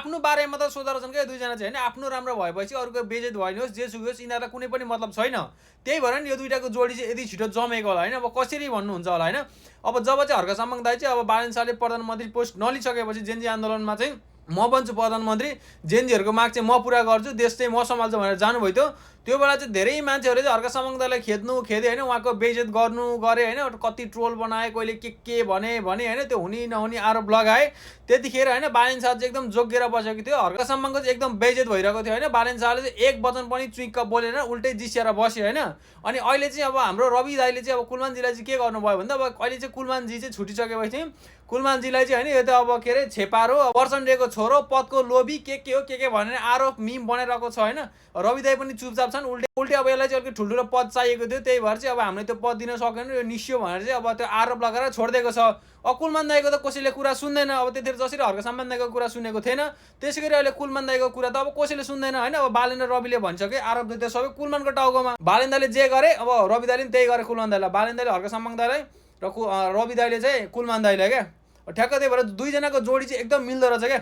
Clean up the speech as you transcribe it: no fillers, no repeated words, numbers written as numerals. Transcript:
आफ्नो बारेमा त सोधेर छन् क्या दुईजना चाहिँ होइन, आफ्नो राम्रो भएपछि अरूको बेइज्जत भयो नि होस् जे सुकै होस् यिनीहरूलाई कुनै पनि मतलब छैन। त्यही भएर नि यो दुइटाको जोडी चाहिँ यति छिटो जमेको होला होइन। अब कसरी भन्नुहुन्छ होला होइन। अब जब चाहिँ हर्क सामङ दाइ चाहिँ अब बालन शाहले प्रधानमन्त्री पोस्ट नलिसकेपछि जेनजी आन्दोलनमा चाहिँ म बन्छु प्रधानमन्त्री, जेनजीहरूको माग चाहिँ म पुरा गर्छु, देश चाहिँ म सम्हाल्छु भनेर जानुभयो थियो। त्यो बेला चाहिँ धेरै मान्छेहरूले चाहिँ हर्क सामङ दाइलाई खेदे होइन, उहाँको बेइज्जत गरे होइन, कति ट्रोल बनाए, कहिले के भने होइन, त्यो हुने नहुने आरोप लगाए। त्यतिखेर होइन बालन शाह चाहिँ एकदम जोगिएर बसेको थियो, हर्क सामङको चाहिँ एकदम बेइज्जत भइरहेको थियो होइन। बालन शाहले चाहिँ एक वचन पनि चुइक्क बोलेन, उल्टै जिस्सिएर बस्यो होइन। अनि अहिले चाहिँ अब हाम्रो रवि दाइले चाहिँ अब कुलमानजीलाई चाहिँ के गर्नुभयो भन्दा अब अहिले चाहिँ कुलमानजी चाहिँ छुटिसकेपछि कुलमानजीलाई चाहिँ होइन यो त अब के अरे छेपारो प्रचण्डको छोरो पदको लोभी के हो के भनेर आरोप मिम बनाइरहेको छ होइन। रवि दाइ पनि चुपचाप छन्, उल्टे अब यसलाई चाहिँ अलिक ठुल्ठुलो पद चाहिएको थियो, त्यही भएर चाहिँ अब हामीले त्यो पद दिन सकेन, यो निस्यो भनेर चाहिँ अब त्यो आरोप लगाएर छोडिदिएको छ। अब कुलमान दाइको त कसैले कुरा सुन्दैन। अब त्यतिखेर जसरी हर्क सामङ दाइको कुरा सुनेको थिएन त्यसै गरी अहिले कुलमान दाइको कुरा त अब कसैले सुन्दैन होइन। अब बालेन र रविले भन्छ कि आरोप त सबै कुलमानको टाउकोमा, बालेन दाइले जे गरे अब रवि दाइले पनि त्यही गरे कुलमान दाइलाई, बालेन दाइले हर्क सामङ दाइलाई र रवि दाइले चाहिँ कुलमान दाइलाई क्या। ठ्याक्क त्यही भएर दुईजनाको जोडी चाहिँ एकदम मिल्दो रहेछ क्या।